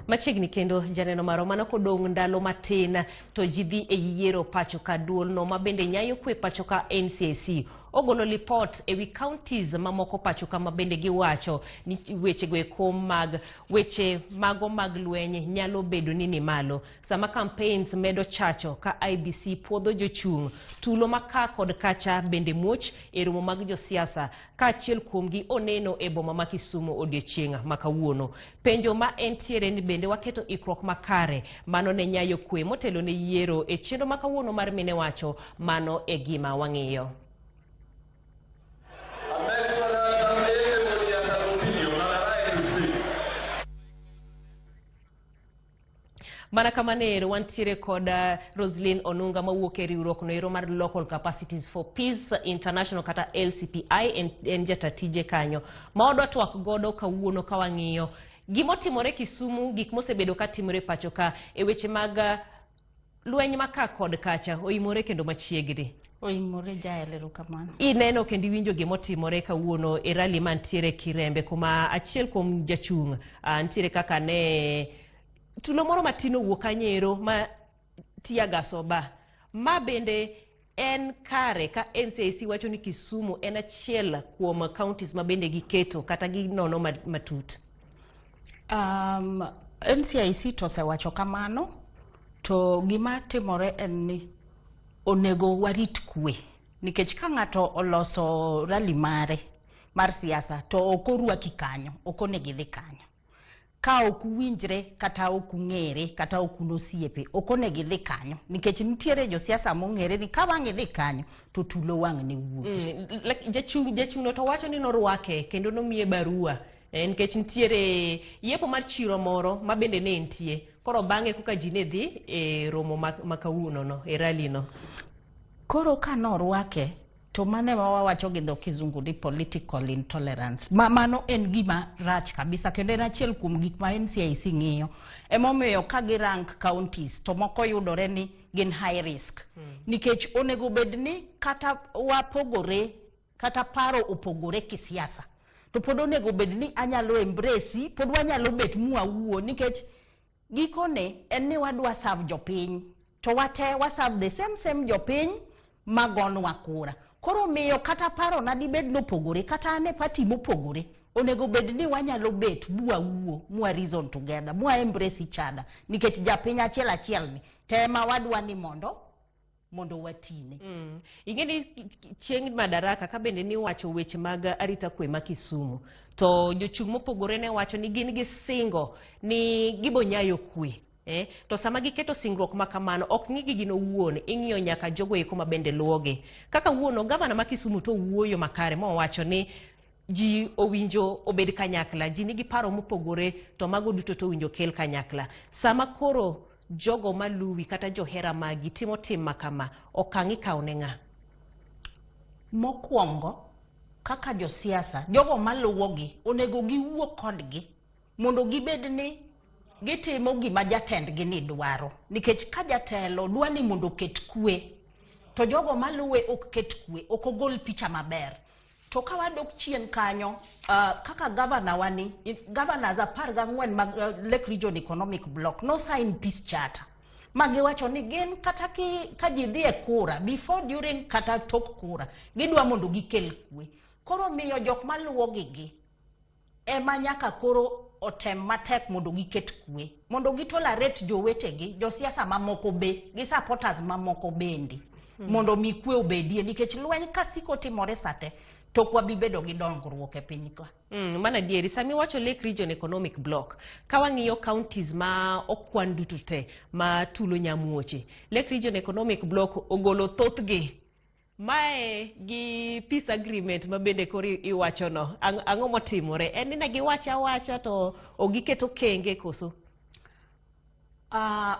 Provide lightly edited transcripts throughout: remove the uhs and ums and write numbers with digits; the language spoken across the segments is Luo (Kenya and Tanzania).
Machiegni kendo janeno marwa mano kodong' ndalo matin to ji dhi e yiero pacho ka duolno ma bende nyayo kwe pacho ka NCIC ogolo lipot ewi counties mamoko pacho ka ma bende giwacho ni wechego eko mag weche mago mag lweny nyalo bedo ni ni malo sama campaigns medo chacho ka IEBC puodho jochung' tulo ma ka kod kacha bende muoch e romo mag josiasa kaachiel kuomgi oneno e boma ma Kisumu odiochieng' ma kawuono. Penjo ma entiere ni bende waketo ikruok makare mano ne nyayo kwe motelo ne yiero e chenro ma kawuono mar mine wacho mano e gima wang'iyo. And make sure that some everybody has an opinion and a right to speak. Mana kamano ero wantiere kod Roslyn Onunga mawuok e riwruok no ero mar Local Capacities for Peace International kata LCPI en jata tije kanyo ma wadwa twak godo kawuono ka wang'iyo gimotimore Kisumu, gik mosebedo ka timore pacho ka e weche mag lweny ma ka kod kacha oimore kendo machiegni. Oimore Jael, erokamano. Ineno kendo iwinjo gimotimore kawuono e rally mantiere Kirembe kuma achiel kuom jachung' nitiere kaka ne tulo moro matin owuok kanyo ero ma tear gas oba. Ma bende en kare ka NCIC wacho ni Kisumu en achiel kuom counties ma bende giketo kata ginono matut. NCIC to osewacho kamano, to gima timore en ni onego warit kwe nikech ka ng'ato oloso rally mare mar siasa to ok orwaki kanyo, ok onego idhi kanyo. Ka ok uwinjre kata ok ung'ere kata ok un osiepe, ok onego idhi kanyo nikech nitiere josiasa mong'ere ni ka wang' idhi kanyo to tulo wang' ne wuogi. Like, jachung' no to wacho ni norwake kendo nomiye barua nikech nitiere yepo mar chiro moro ma bende ne nitie koro bang'e koka ji ne dhi e romo ma kawuono no e rally no. Koro ka norwake to mano ema wawacho gi dho kizungu ni political intolerance. Ma mano en gima rach kabisa kendo en achiel kuom gik ma NCIC ng'iyo. Emomiyo ka gi rank counties to moko yudore ni gin high risk. Nikech onego bed ni kata wapogore kata paro opogore kisiasa to pod onego bed ni anyalo embrace pod wanyalo bet mwawuo nikech gikone en ni wadwa serve jopiny to wate wa serve the same same jopiny magonwa kura. Koro miyo kata paro na dibed nopogore kata an e party mopogore onego bed ni wanyalo bet mwawuo mwa reason together mwa embrace each other nikech japiny achiel achiel ni tema wadwa ni mondo watine. Ing'e ni chieng' Madaraka ka bende niwacho weche mag arita kwe ma Kisumu to jochung' mopogore ne wacho ni gin gi singo ni gibo nyayo kwe. To sama giketo singruok ma kamano ok ng'igi gin owuon, ing'iyo nyaka jogo eko ma bende luwogi. Kaka wuono gavana ma Kisumu to wuoyo makare mowacho ni ji owinjo obed kanyakla, ji nigi paro mopogore to mago duto to owinjo kel kanyakla. Sama koro jogo maluwi kata johera magi timo tim ma kama, okang' ikawo ne ng'a? Mokwongo kaka josiasa jogo maluwogi onego giwuo kodgi mondo gibed ni gitimo gima jatendgi ni dwaro nikech ka jatelo dwa ni mondo oket kwe to jogo maluwe ok ket kwe ok ogol picha maber. To ka wadok chien kanyo kaka gavana wani governors 14 mag Lake Region Economic Bloc no sign peace charter ma giwacho ni gin kata ka ji dhi e kura before, during kata tok kura gidwa mondo gikel kwe. Koro miyo jok maluwogi gi ema nyaka koro otem matek mondo giket kwe mondo gitolerate jowetegi josiasa mamoko be gi supporters mamoko bende mondo mi kwe obedie nikech lweny ka siko timore sate to ok wabi bedo gi dongruok e piny ka. Mano adieri sami iwacho Lake Region Economic Bloc ka wang'iyo counties ma okwan duto te ma tulo nyamuoche, Lake Region Economic Bloc ogolo thothgi mae gi peace agreement ma bende koro iwacho no. Ang'o motimore? En ni ne giwacho awacha to ok giketo kenge koso?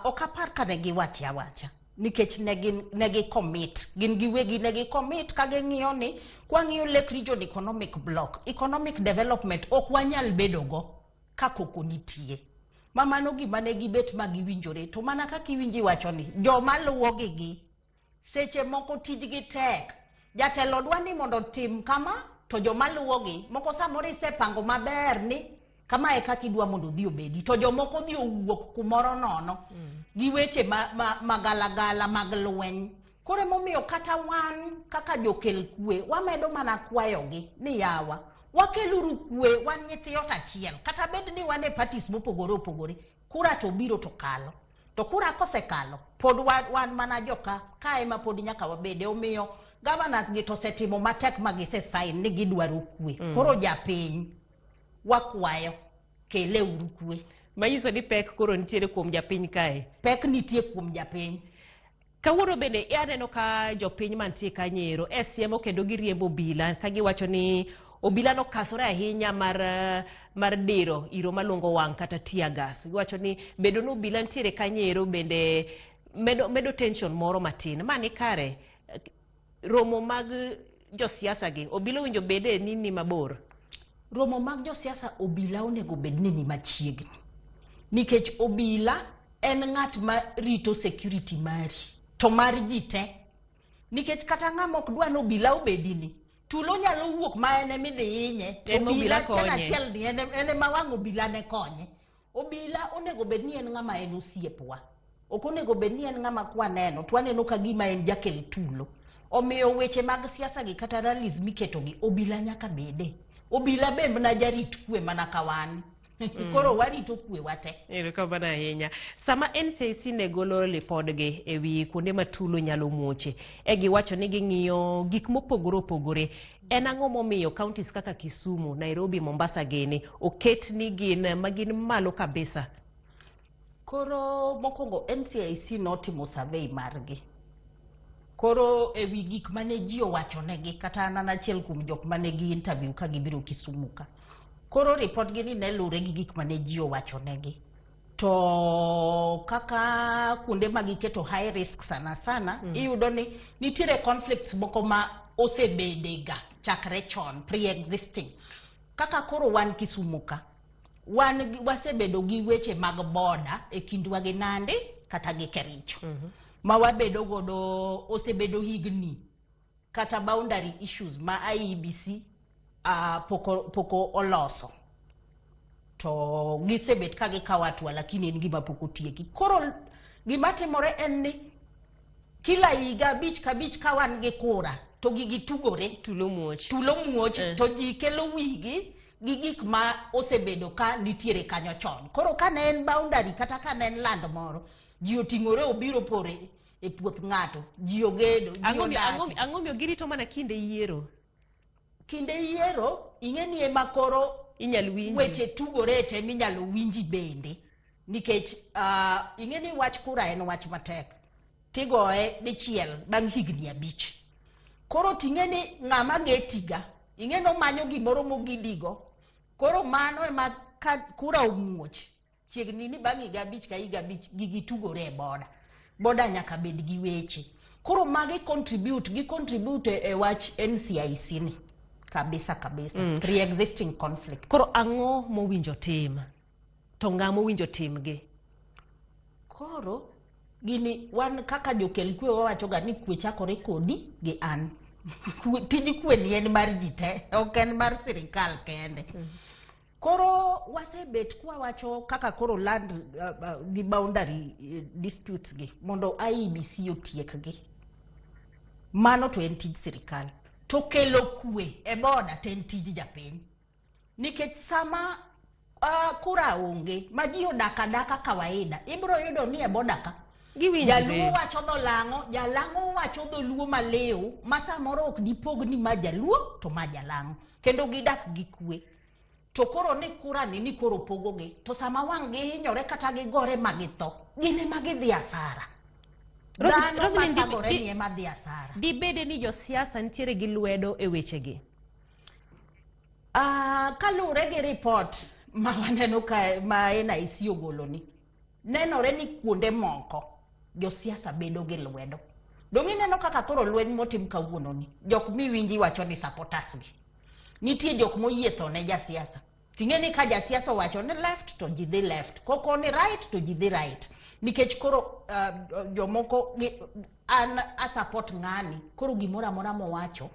Ok apar ka ne giwache awacha nikech ne gin ne gi commit gin giwegi ne gi commit ka ging'iyo ni kwang'iyo Lake Region Economic Bloc economic development ok wanyal bedo go ka koko nitie ma mano gima ne gibet ma giwinjore to mana kaka iwinjo iwacho ni joma luwogi gi seche moko tijgi tek jatelo dwa ni mondo otim kama to joma luwogi moko samoro isepango maber ni Kama e kaka idwa mondo odhi obedi. To jomoko dhi owuok kumoro nono gi weche ma galagala mag lweny. Koro emomiyo kata wan kaka jokel kwe wamedo mana kwayogi ni yawa wakeluru kwe, wan nyithi ot achiel, kata bed ni wan e parties mopogore opogore, kura to biro to kalo. To kura kosekalo pod wan mana joka ka ema pod nyaka wabede. Omiyo governors gi to osetimo matek ma gise sign ni gidwaro kwe. Koro japiny wakwayo keleuru kwe. Manyiso ni pek koro nitiere kuom japiny kae. Pek nitie kuom japiny. Kawuono bende aneno ka jopiny mantie kanyero e siemo kendo giriembo obila ka giwacho ni obila nokasore ahinya mar diro iro malungo wang' kata tear gas. Giwacho ni bedo ni obila nitiere kanyero bende medo tension moro matin. Ma ni kare romo mag josiasa gi obila owinjo bede ni mabor. Romo mag josiasa obila onego bed ni machiegni. Nikech obila en ng'at ma rito security mari to mar ji te. Nikech kata ng'ama ok dwa ni obila obedi ni, tulo nyalo wuok ma en emidhi hinye. To En ma obila achiel konye. achiel ni en ema wang' obila ne konye. Obila onego bed ni en ng'ama en osiepwa. Ok onego bed ni en ng'ama kwaneno to waneno ka gima en jakel tulo. Omiyo weche mag siasa gi kata rallies miketo gi obila nyaka bede. Obila be mana jarit kwe mana ka wan. Koro warito kwe wate. Erokamano ahinya. Sama NCIC ne golo lipodgi e wi kuonde ma tulo nyalo muoche, e giwacho ni ging'iyo gik mopogore opogore. En ang'o momiyo counties kaka Kisumu, Nairobi, Mombasa gini oket ni gin ma gin malo kabisa? Koro mokwongo NCIC notimo survey margi. Koro ewi gik mane ji owachonegi kata an achiel kuom jok mane gi interview ka gibiro Kisumu ka. Koro report gi ni ne lure gi gik mane ji owachonegi. To kaka kuonde ma giketo high risk sana sana, iyudo ni nitiere conflicts moko ma osebedega chakre chon, pre-existing. Kaka koro wan Kisumu ka, wan wasebedo gi weche mag boda e kindwa gi Nandi kata gi Kericho. Ma wabedo godo osebedo higni kata boundary issues ma IEBC pok oloso. To gisebet ka gikawo hatua lakini en gima pok otieki. Koro gima timore en ni kila higa abich ka abich ka wan gi kura to gigi tugore. Tulo muoch. Tulo muoch to ji kelo wigi gi gik ma osebedo ka nitiere kanyo chon. Koro ka ne en boundary kata ka ne en land moro, ji oting'ore obiro pore e puoth ng'ato, ji ogedo, ji odak. Ang'o miyo girito mana kinde yiero? Kinde yiero, ing'e ni ema koro inyal winji. Weche tugore te minyalo winji bende. Nikech ing'e ni wach kura en wach matek. Tigoye dichiel bang' higni 5. Koro ting'e ni ng'ama getiga, ing'e ni omanyo gimoro mogidigo. Koro mano ema ka kura omuoch, chiegni ni bang' higa 5 ka higa 5 gigi tugore e boda. Boda nyaka bed gi weche. Koro magi contribute, gi contribute e wach NCIC ni. Kabisa kabisa. Pre-existing conflict. Koro ang'o mowinjo tim? To ng'a mowinjo timgi? Koro gini wan kaka jokel kwe wawachoga ni kwe chakore kodi gi an. Tij kwe ni en mar ji te, ok en mar sirikal kende. Koro wasebet kwawacho kaka koro land gi boundary disputes gi mondo IEBC otiekgi. Mano to en tij sirikal. To kelo kwe e boda to en tij japiny. Nikech sama kura onge ma ji odak adaka kawaida, ibiro yudo ni e boda ka Giwinjre. Jaluo wacho dho lang'o, jalang'o wacho dholuo maliw ma samoro ok dipog ni ma jaluo to ma jalang'o. Kendo gidak gi kwe. To koro ni kura ni koro pogogi, to sama wang' gihinyore kata gigore ma githo, gin ema gidhi asara. Dhano Roslyn, mathagore ni ema dhi asara. Dibede ni josiasa nitiere gi lwedo e wechegi? Kaluwore gi report ma waneno ka ma NIC ogolo ni, nenore ni kuonde moko josiasa bedo gi lwedo. Dong' ineno kaka koro lweny motim kawuono ni, jok miwinji wacho ni supporters gi. Nitie jok moyie tho ne jasiasa. Ting'e ni ka jasiasa owacho ni left to ji dhi left, koko ni right to ji dhi right. Nikech koro jomoko gi, an a support ng'ani, koro gimoro amora mowacho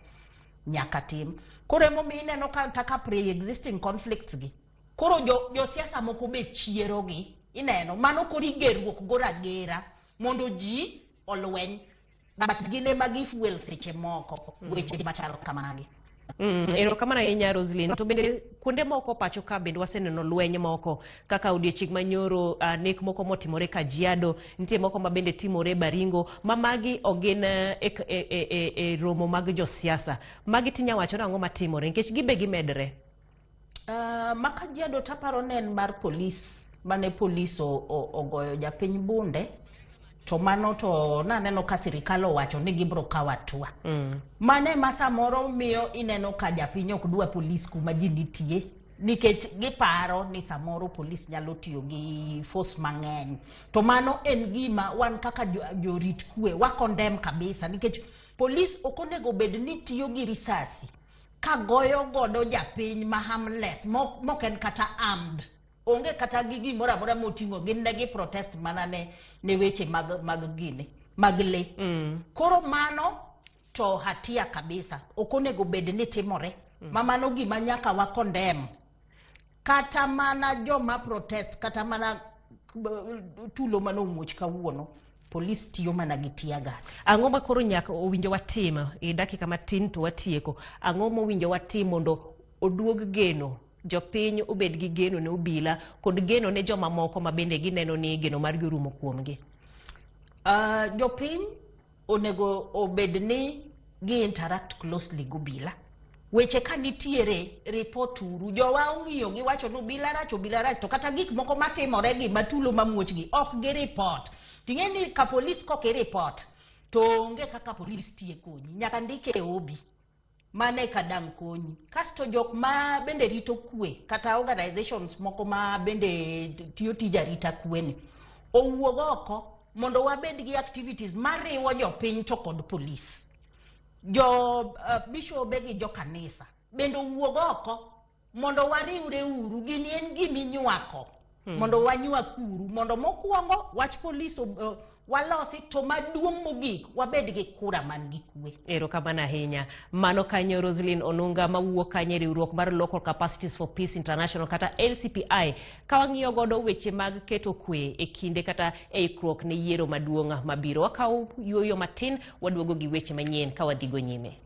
nyaka tim. Koro emomiyo ineno kata ka pre-existing conflicts gi. Koro josiasa moko be chierogi, ineno, mano koro igerruok goro agera mondo ji olweny. But gin ema gifuel seche moko weche machalo kamagi. Erokamano ahinya, Roslyn. To bende kuonde moko pacho ka bende waseneno lweny moko kaka odiochieng' manyoro, nek moko motimore Kajiado, nitie moko ma bende timore Baringo, ma magi ok gin e romo mag josiasa. Magi tinya wacho nang'o matimore nikech gibe gimedre? Ma Kajiado taparo ne en mar polis mane polis ogoyo japiny bunde, to mano to naneno ka sirikal owacho ni gibro kawo hatua. Mano ema samoro miyo ineno ka japiny ok dwa polis kuma ji nitie, nikech giparo ni samoro polis nyalo tiyo gi force mang'eny. To mano en gima wan kaka jorit kwe wa condemn kabisa, nikech polis ok onego bed ni tiyo gi risasi ka goyo godo japiny ma harmless, mok en kata armed, onge kata gi gimoro amora moting'o. Gin ne gi protest mana ne weche mag gini mag le. Koro mano to hatia kabisa, ok onego bed ni timore. Ma mano gima nyaka wa condemn. Kata mana joma protest, kata mana tulo manomuoch kawuono, polis tiyo mana gi tear gas. Ang'o ma koro nyaka owinjo watim e dakika matin to watieko? Ang'o mowinjo watim mondo oduog geno, jopiny obed gi geno ne obila kod geno ne joma moko ma bende gineno ni geno margi orumo kuomgi? Jopiny onego obed ni gi interact closely gi obila. Weche ka nitiere, report uru. Jowa ong'iyo giwacho ni obila rach, obila rach, to kata gik moko matimore gi matulo mamuoch gi ok gi report. Ting'e ni ka polis kok i report to onge kaka polis tiye konyi, nyaka ndike e obi mane ka dang' konyi. Kasto jok ma bende rito kwe kata organizations moko ma bende tiyo tij arita kwe ni owuog oko mondo wabed gi activities mariwo jopiny to kod polis. Jo bishobe gi jo kanisa bende owuog oko mondo wariwre uru. Gini en giminywako mondo wanywak uru mondo mokwongo wach polis walosi, to maduong' mogik wabed gi kura man gi kwe. Erokamano ahinya. Mano kanyo Roslyn Onunga mawuok kanyo e riwruok mar Local Capacities for Peace International kata LCPI, ka wang'iyo godo weche mag keto kwe e kinde kata e ikruok ne yiero maduong' mabiro. Wakawo yueyo matin, waduogo gi weche manyien ka wadhigo nyime.